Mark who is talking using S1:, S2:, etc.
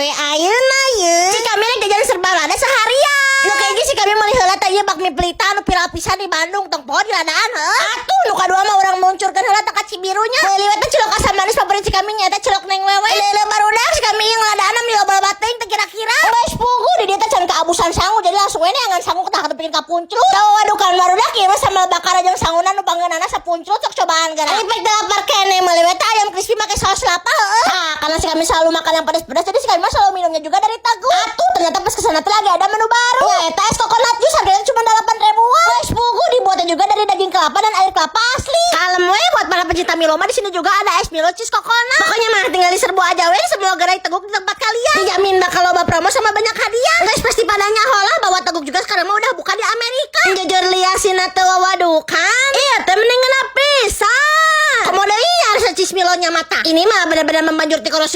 S1: Poe ayeuna ye. Si kami rek jajan serba lada seharian. Nu kahiji si kami meuli heula teh ieu bakmi pelita anu viral pisan di Bandung, tong poho di ladaan heuh. Atuh nu kadua mah urang meluncurkeun heula teh ka Cibirunya. Meuli we teh cilok asam manis favorit si kami nyaeta cilok Neng Wewe. Lele barudak si kami ieu ngaladaan meni loba-loba teuing teh kira-kira. Geus puguh di dieu teh can kaabusan sangu, jadi langsung we neangan sangu tah tepikeun ka punclut. Tahu wadukan barudak ieu mah sambal bakar jeung sanguna nu pangeunana sapunclut, sok cobaan gara. Ari pek lapar keneh meuli we teh ayam crispy make saus lapa heuh. Nah, karena si kami selalu makan yang pedas-pedas, jadi si kami mah selalu minumnya juga dari Teguk. Atuh ternyata pas kesana tuh lagi ada menu baru. Ya, eta es coconut juice harganya cuma 8 ribuan. Wes puguh dibuatnya juga dari daging kelapa dan air kelapa asli. Kalem we buat para pecinta Milo mah di sini juga ada es Milo cheese coconut. Pokoknya mah tinggal diserbu aja we semua gerai Teguk di tempat kalian. Dijamin bakal loba promo sama banyak hadiah. Guys, pasti pada nyaho lah bahwa Teguk juga sekarang mah udah buka di Amerika. Jujur lihat sina teu wawadukan. Iya teh mending pisan. Komodo iya harus cheese Milonya mata. Ini mah benar-benar membanjur ti